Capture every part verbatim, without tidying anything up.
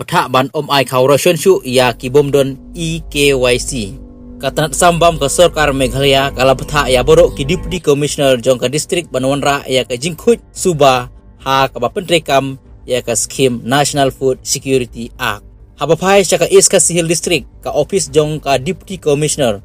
bthah ban ym ai khaw ration shuh ïa ki bym don E K Y C. Ka tnat sam bam ka sorkar Meghalaya ka la bthah ïa baroh ki Deputy Commissioner jong ka district ban wanrah ïa ka jingkhuid suba ha kaba pyntreikam ïa ka skhim National Food Security Act. Haba phai sha ka East Khasi Hills District, ka office jong ka Deputy Commissioner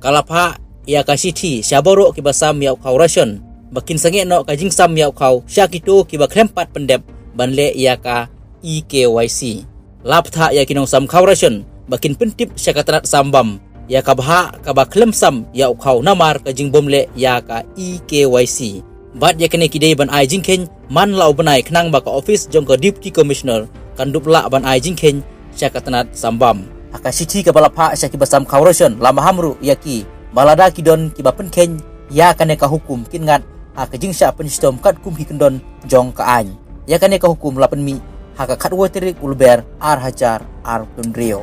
ka la phah ïa ka shithi sha baroh kiba sam ïa u khaw ration ba kin sangeh noh ka jingsam ïa u khaw sha kito kiba khlem pat pyndep ban leh ïa ka E K Y C. La bthah ïa ki nongsam khaw ration ba kin pyntip sha ka tnat sam bam ïa ka bhah kaba khlem sam ïa u khaw namar ka jingbym leh ïa ka E K Y C. Bad ïa kane ki dei ban ai jingkheiñ man la u bnai khnang ba ka office jong ka Deputy Commissioner kan dup lah ban ai jingkheiñ sha ka tnat sam bam. Ha ka shithi kaba la phah sha kiba sam khaw ration la maham ruh ïa ki ba lada ki don kiba pynkheiñ ïa kane ka hukum kin ngat ha ka jingshah pynshitom katkum ki kyndon jong ka aiñ. Ïa kane ka hukum la pynmih ha ka khatwei tarik u Lber ar hajar arphew hynriew.